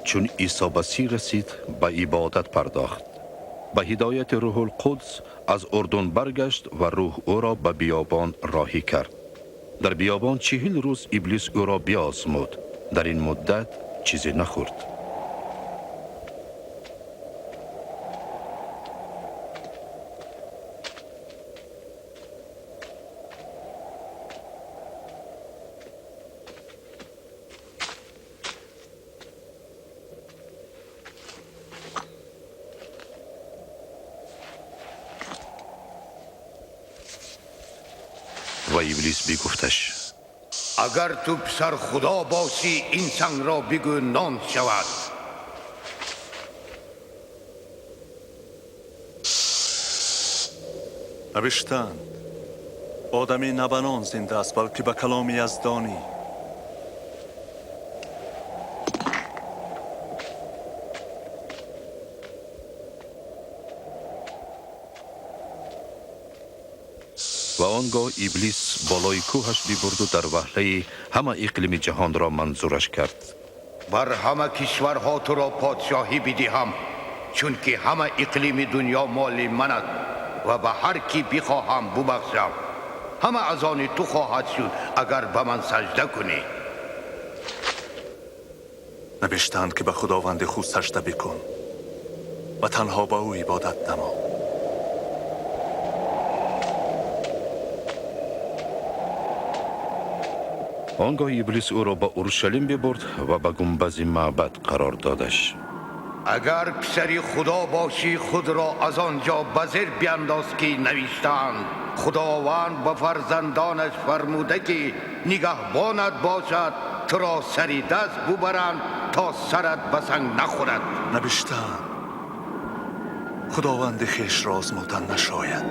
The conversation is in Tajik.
Чун Исо ба 30 расид, ба ибодат пардохт. Ба ҳидояти Рӯҳулқудс аз Урдун баргашт ва рӯҳ ӯро ба биёбон роҳӣ кард. Дар биёбон 40 рӯз Иблис ӯро биозмуд. Дар ин муддат чизе нахӯрд. Ва Иблис бигуфташ: Агар ту писар Худо бошӣ, ин сангро бигӯ нон шавад. Навиштанд: одамӣ на ба нон зинда аст, балки ба каломи Яздонӣ. Ва он гоҳ Иблис болои кӯҳаш бибурду дар ваҳлаи ҳама иқлими ҷаҳонро манзураш кард. Бар ҳама кишварҳо туро подшоҳӣ бидиҳам, чунки ҳама иқлими дунё моли ман аст ва ба ҳар кӣ бихоҳам бубахшам. Ҳама аз они ту хоҳад шуд, агар ба ман сажда кунӣ. Навиштанд ки ба Худованди худ сажда бикун ва танҳо ба ӯ ибодат намо. Он гоҳ Иблис ӯро ба Уршалим бибурд ва ба гунбази маъбад қарор додаш. Агар писари Худо бошӣ, худро аз он ҷо ба зер биандоз, ки навиштаанд: Худованд ба фарзандонаш фармуда, ки нигаҳбонат бошад, туро сари даст бубаранд, то сарат ба санг нахӯрад. Навиштаанд: Худованди хешро озмудан нашояд.